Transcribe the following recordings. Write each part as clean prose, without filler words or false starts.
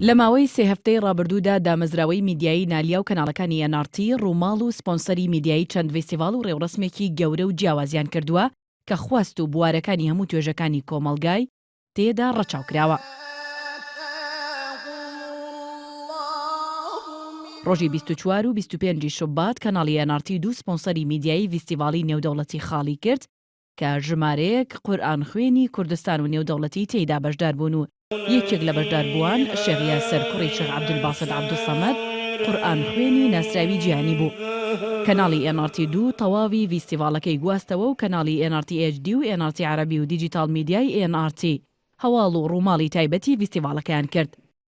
لە ماوەی سێ هەفتەی ڕابردوودا دامەزراوەی میدیایی نالیا و کەناڵەکانی ئێن ئاڕ تی ڕووماڵ و سپۆنسەری میدیایی چەند ڤیستیڤاڵ و ڕێوڕەسمێکی گەورە و جیاوازیان کردووە کە خواست و بوارەکانی هەموو توێژەکانی کۆمەڵگای تێدا ڕەچاو کراوە. ڕۆژی 24 و 25 ی شوبات کەناڵی ئێن ئاڕ تی دوو سپۆنسەری میدیایی ڤیستیڤاڵی نێودەوڵەتی خاڵی کرد کە ژمارەیەک قورئانخوێنی کوردستان و نێودەوڵەتی تێیدا بەشدار بوون و یەکێک لە بەشداربووان شێخ یاسر کوڕی شێخ عەبدولباسط عەبدولسەمەد قورئانخوێنی ناسراوی جیهانی بوو. کەناڵی ئێن ئاڕ تی دوو تەواوی ڤیستیڤاڵەکەی گواستەوە و کەناڵی ئێن ئاڕ تی ئێچ دی و ئێن ئاڕ تی عەرەبی و دیجیتاڵ میدیای ئێن ئاڕ تی هەواڵ و ڕووماڵی تایبەتی ڤیستیڤاڵەکەیان کرد.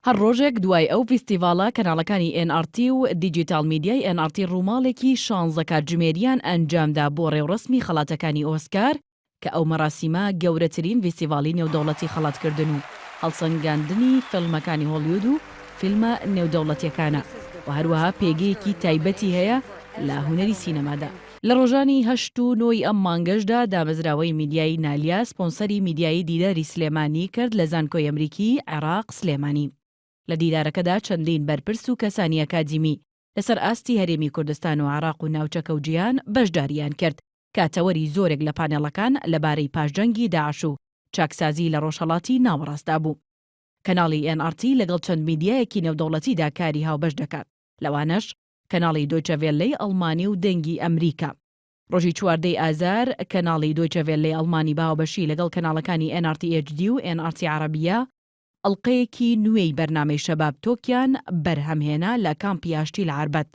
هەر ڕۆژێک دوای ئەو ڤیستیڤاڵە کەناڵەکانی ئێن ئاڕ تی و دیجیتاڵ میدیای ئێن ئاڕ تی ڕووماڵێکی شانزە کاتژمێریان ئەنجامدا بۆ ڕێوڕەسمی خەڵاتەکانی ئۆسکار کە ئەو مەراسیمە گەورەترین ڤیستیڤاڵی نێودەوڵەتی خەڵاتکردن و هەڵسەنگاندنی فیلمەکانی هۆڵیود و فیلمە نێودەوڵەتیەکانە و هەروەها پێگەیەکی تایبەتی هەیە لە هونەری سینەمادا. لە ڕۆژانی هەشت و نۆ ی ئەم مانگەشدا دامەزراوەی میدیایی نالیا سپۆنسەری میدیایی دیداری سلێمانی کرد لە زانکۆی ئەمریکی عێراق سلێمانی. لە دیدارەکەدا چەندین بەرپرس و کەسانی ئەکادیمی لەسەر ئاستی هەرێمی کوردستان و عێراق و ناوچەکە و جیهان بەشدارییان کرد کە تەوەری زۆرێک لە پانێڵەکان لەبارەی پاش جەنگی داعش و چاکسازی لە ڕۆژهەڵاتی ناوەڕاستدا بوو. کەناڵی ئێن ئاڕ تی لەگەڵ چەند میدیایەکی نێودەوڵەتیدا کاری هاوبەش دەکات، لەوانەش کەناڵی دۆیچە ڤێللەی ئەڵمانی و دەنگی ئەمریکا. ڕۆژی 14 ی ئازار کەناڵی دۆیچە ڤێللەی ئەڵمانی بە هاوبەشی لەگەڵ کەناڵەکانی ئێن ئاڕ تی ئێچ دی و ئێن ئاڕ تی عەڕەبیە ئەڵقەیەکی نوێی بەرنامەی شەباب تۆکیان بەرهەمهێنا لە کامپی ئاشتی لە عەربەت.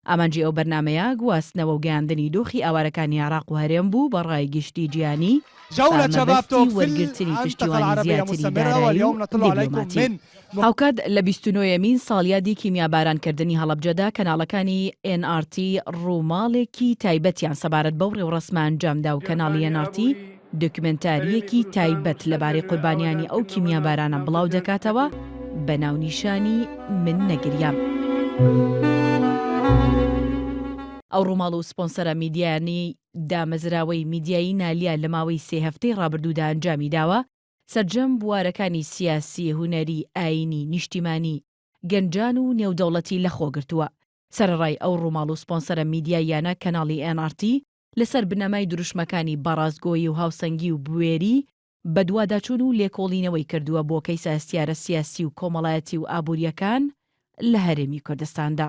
ئامانجی ئەو بەرنامەیە گواستنەوە و گەیاندنی دۆخی ئاوارەکانی عێراق و هەرێم بوو بە ڕای گشتی جیهانی بە مەبەستی وەرگرتنی پشتیوانی زیاتری دارایی و دیبلۆماتی. هاوکات لە بیست و نۆیەمین ساڵیادی کیمیابارانکردنی هەڵەبجەدا کەناڵەکانی ئێن ئاڕ تی ڕووماڵێکی تایبەتیان سەبارەت بەو ڕێوڕەسمە ئەنجامدا و کەناڵی ئێن ئاڕ تی دۆکیومێنتارییەکی تایبەت لەبارەی قوربانیانی ئەو کیمیابارانە بڵاو دەکاتەوە بە ناونیشانی من نەگریام. ئەو ڕووماڵ و سپۆنسەرە میدیایانەی دامەزراوەی میدیایی نالیا لە ماوەی سێ هەفتەی ڕابردوودا ئەنجامی داوە، سەرجەم بوارەکانی سیاسی، هونەری، ئایینی، نیشتیمانی، گەنجان و نێودەوڵەتی لەخۆگرتووە. سەرەڕای ئەو ڕووماڵ و سپۆنسەرە میدیاییانە کەناڵی ئێن ئاڕ تی لەسەر بنەمای دروشمەکانی بەڕاستگۆیی و هاوسەنگی و بوێری بەدواداچوون و لێکۆڵینەوەی کردووە بۆ کەیسە هەستیارە سیاسی و کۆمەڵایەتی و ئابوورییەکان لە هەرێمی کوردستاندا.